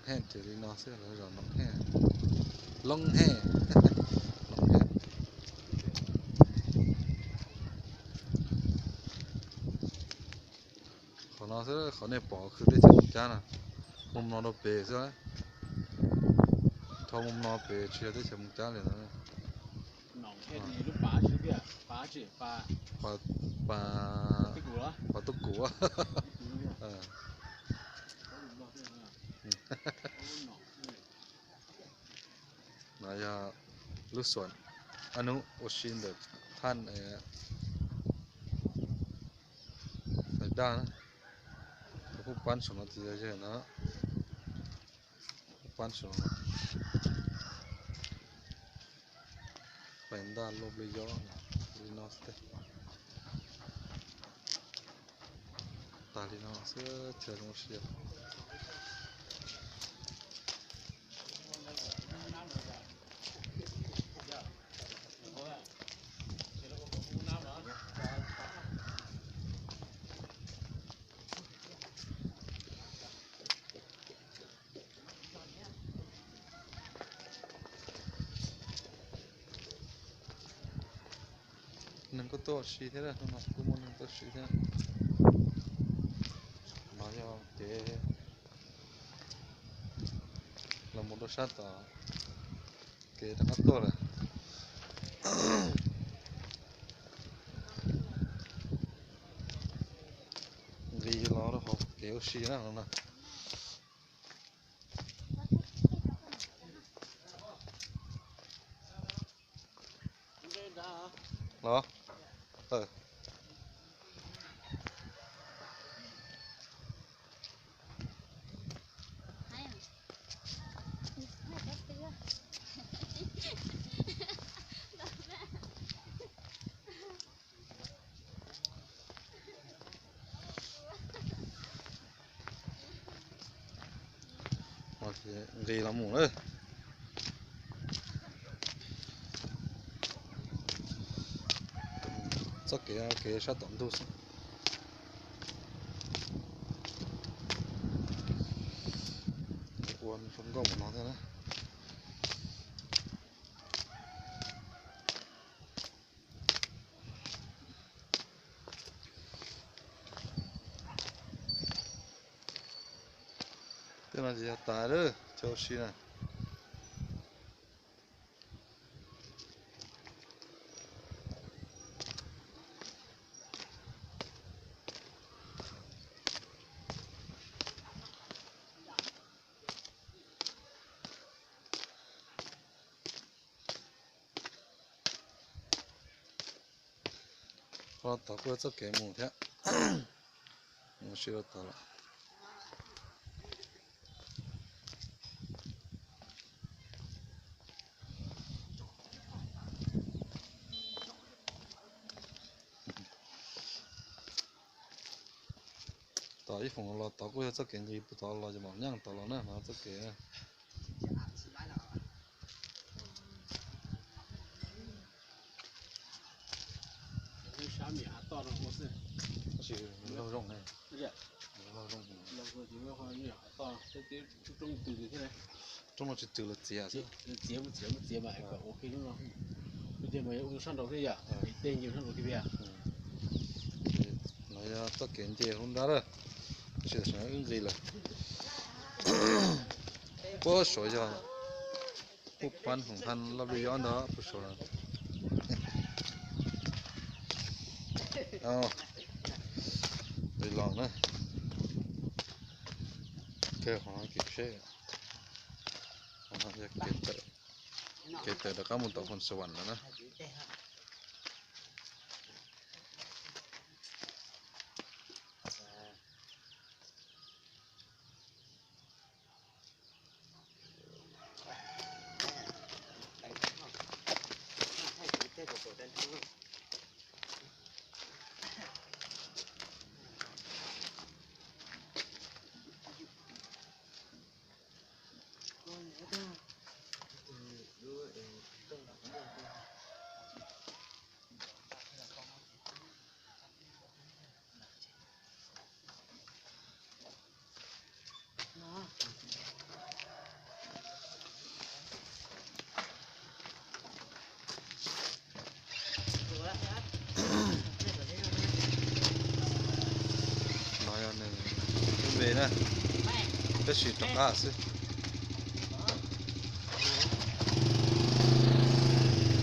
Heej ces li no xwb, lawv zos Noom Heej, Loob Heej, Noom Heej. Qhov no xwb, qhov nej pom khwv teb chaws Moos Cab no, mus no rau pem xwb. Dhau mus no pem tsis yog teb chaws Moos Cab li no. Pas Tub Kuv. No yog lub xuam ab nub ua si ntawm Thaj Fais Daj na. Kuj pab saum no tias yog yawg no, pab saum no. Fais Daj Loj Plig Yob li no xwb. Tag li no xwb, chaw zoo siab. Neeg kuj tuaj ua si thiab, hnub no kuj muaj neeg tuaj ua si thiab. No yog kev los mus rau sab tom kev rov qab tuaj lawm. Nqis los rau hauv kev ua si na no na. Los. Nqis los mus lawm. Txoj kev, kev sab tom ntug xwb. Ua zoo nkauj mus no thiab na. Tej no ces yog tas lawm, chaw ua si na. Qhov tod kuj yog txoj kev mus thiab. Mus si rau tod lawm. Tom ib foom los tod kuj yog txoj kev nqis puag tod los ces mam nyeej tod los na, no txoj kev. Roob no tsis twm los txiav xwb. Sab nraud thiab yom, tej nce sab nraud thiab. No yog txoj kev nce hauv nrab lawm, tab sis tam sim no wb nqis lawm. Puag saud yog puj pab hoom thaj loj plig yob ntag puag saud. Li los na, kawg qhov no kev tsheb, qhov no yog kev tawm rov qab mus tom Phoos Xa Vam lawm na. Peb na, peb sim rov qab xwb.